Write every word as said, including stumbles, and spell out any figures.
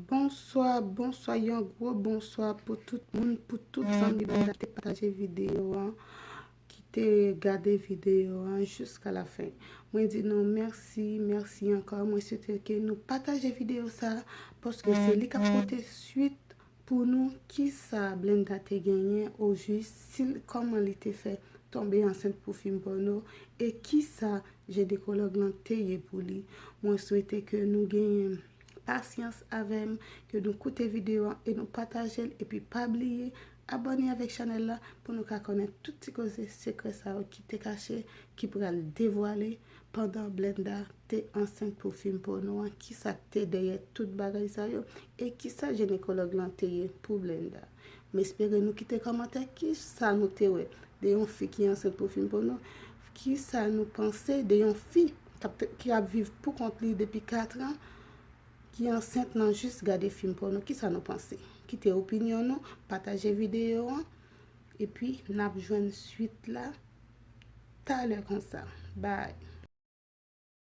Bonswa, bonswa, yon gwo bonswa pou tout moun, pou tout zanmi ki te pataje videyo an, ki te gade videyo an jiska la fen. Mwen di nou mèsi, mèsi ankò. Mwen swete ke nou pataje videyo sa, paske se li k ap pote swit pou nou, kisa Blenda te genyen ojis, si l, kòman li te fè tonbe ansent pou fim pòno, e kisa jinekològ lan te ye pou li. Mwen swete ke nou genyen pasyans avè m, ke nou koute videyo an e nou pataje l, epi pa bliye abòne avèk chanèl la pou nou ka konnen tout ti koze sekrè sa yo ki te kache, ki pral devwale pandan Blenda te ansent pou fim pòno an, kisa k te dèyè tout bagay sa yo, e kisa jinekològ lan te ye pou Blenda. M espere nou kite kòmantè kisa nou te wè de yon fi ki ansent pou fim pòno, kisa nou panse de yon fi k ap, ki ap viv pou kont li depi kat an, ki ansent nan jis gade fim pòno. Kisa nou panse? Kite opinyon nou, pataje videyo an, epi n ap jwenn swit la talè konsa. Bye!